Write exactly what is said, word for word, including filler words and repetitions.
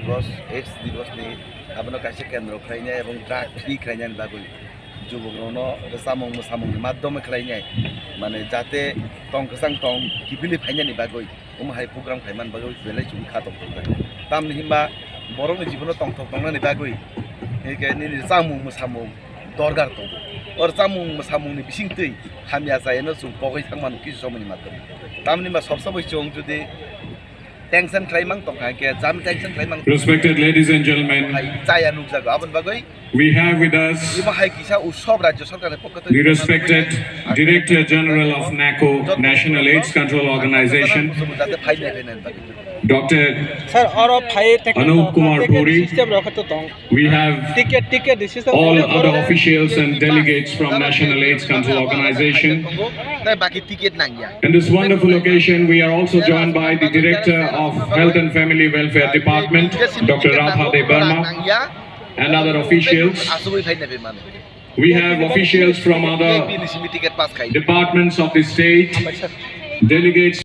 Divas, AIDS Divas ni abono kaisa kendro khlainai ebong drug free khlainani bagwi jubokrokno samung mwsamungni madhyome khlainai, mane jate tong kwchang tong kiphilwi phainani bagwi omo hai program khlaiman bagwi belai chwng kha tongthokjak. Tamni himba borokni jibono tongthok tongnani bagwi hingke nini chamung mwsamung dorgar tongo. Or chamung mwsamungni bisingtwi hamya chayano chwng pogwi thangmano kisu somoni madhyome. Tamni himba sob sobai chwng jodi tension khlai mang tongkha, hingke jami tension khlai mang. Respected ladies and gentlemen, hai chaya nukjago. Aboni bagwi we have with us imo hai kisa utsob rajya sarkarni pokho twi the respected Director General of NACO, National AIDS Control Organization, jate phai nai, phai nai bagwi. Doctor Sir, oro phai te Anup Kumar ticket Puri. System rokha to tong. We have Ticket, ticket, the system all other officials and delegates from National AIDS Control Organization. Tei baki ticket nangya. In this wonderful occasion, we are also joined by the Director of Health and Family Welfare Department, Doctor Radha Debbarma, and other officials. Asugwi phai nai phai mano. We have officials from other Ticket pass khai. Departments of the state, delegates.